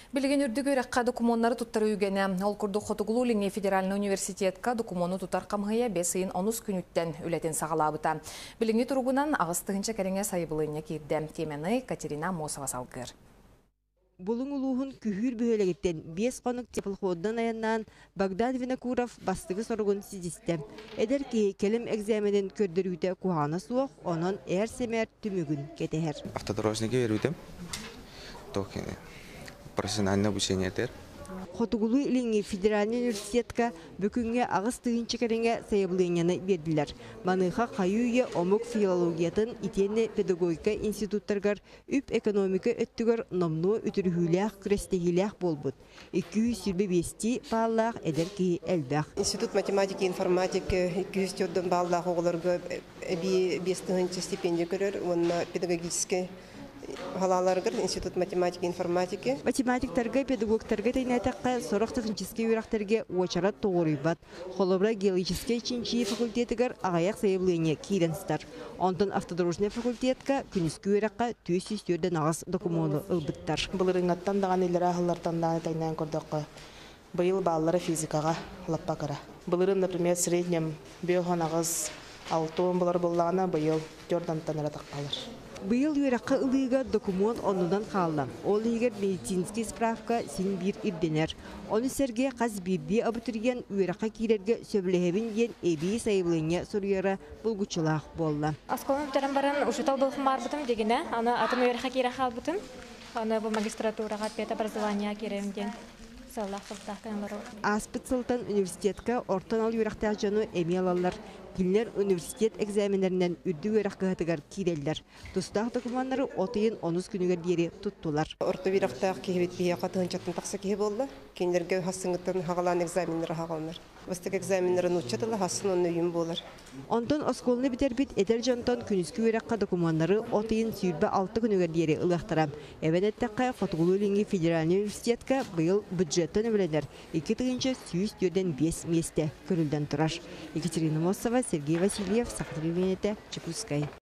Билигин үрдүк үөрэххэ докумуоннары туттарыы үгэнэ. Ол курдук Хотугулуу-Илиҥҥи федеральнай университетка докумуону тутар хамыыһыйа бэс ыйын онус күнүттэн үлэтин саҕалаабыта. Билиҥҥи туругунан 8 тыһыынча кэриҥэ сайабылыанньа киирдэ. Тиэмэни Катерина Аммосова салгыыр. Булуҥ улууһун Күһүүр бөһүөлэгиттэн 5 хонук теплоходунан айаннаан Богдан Винокуров бастакы соругун ситистэ. Эдэр киһи кэлим экзаменын көрдөрүүтэ куһаҕана суох, онон ээр-сэмээр түмүгүн кэтэһэр. Автодорожники өрүүтүм. Профессиональное обучение этэр. Хотугулуу-Илиҥҥи федеральнай университетка бүгүҥҥэ 8 тыһыынча кэриҥэ сайабылыанньаны биэрдилэр. Маныаха хайыы-үйэ омук филологиятын итиэннэ педагогика институттарыгар үп-экономика өттүгэр номнуо үтүрүһүүлээх күрэстэһиилээх буолбут. 225 бааллаах эдэр киһи элбэх. Институт математики и информатики 204 бааллаах оҕолорго эбии 5 тыһыынча стипендия көрөр уонна педагогическай салааларыгар Институт математики и информатики. Математиктарга, педагогтарга тэҥнээтэххэ, сорох техническэй үөрэхтэргэ уочарат тоҕуоруйбат. Холобура, геологическай чинчийии факультетыгар аҕыйах сайабылыанньа киирэн сытар. Онтон автодорожнай факультетка күнүскү үөрэххэ 448 докумуону ылбыттар. Былырыыҥҥаттан даҕаны иллэрээ сыллартан даҕаны тэҥнээн көрдөххө, быйыл бааллара физикаҕа лаппа кыра. Былырыын, например, среднем 58, 60 болар буоллаҕына, быйыл 4-тан эрэ таххалар. Быйыл үөрэххэ ылыыга докумуон оннунан хаалла. Ол иһигэр медицинский справка син биир ирдэнэр. Ону сэргэ хас биирдии абитуриент үөрэххэ киирэргэ сөбүлэһэбин диэн эбии сайабылыанньа суруйара булгуччулаах буолла. Оскуоланы бүтэрэн баран учуутал буолуохпун баҕарбытым дигинэ, аны атын үөрэххэ киирэ хаалбытым. Аны бу магистратураҕа педобразование киирэбин диэн сыаллаах соруктаах кэлэн олоробун. Ааспыт сылтан университетка орто анал үөрэхтээх дьону эмиэ ылаллар. Кинилэр университет экзаменнэринэн үрдүк үөрэх кыһатыгар киирэллэр. Тустаах докумуоннары от ыйын онус күнүгэр диэри туттулар. Орто үөрэхтээх киһибит биһиэхэ тыһыынчаттан тахса киһи буолла. Кинилэргэ хассыҥыттан хаҕалаан экзаменнары хаҕаланар. Бастакы экзаменнары нуучча тыла хассын онно үйүм буолар. Онтон оскуоланы бүтэрбит эдэр дьонтон күнүскү үөрэххэ докумуоннары от ыйын 26 күнүгэр диэри ылыахтара. Эбэн эттэххэ, Хотугулуу-Илиҥҥи федеральнай университетка быйыл бюджеттан үбүлэнэр 2145 миэстэ көрүллэн турар. Екатерина Мосова, Сергей Васильев, Саха телевидениетэ, Чекускай.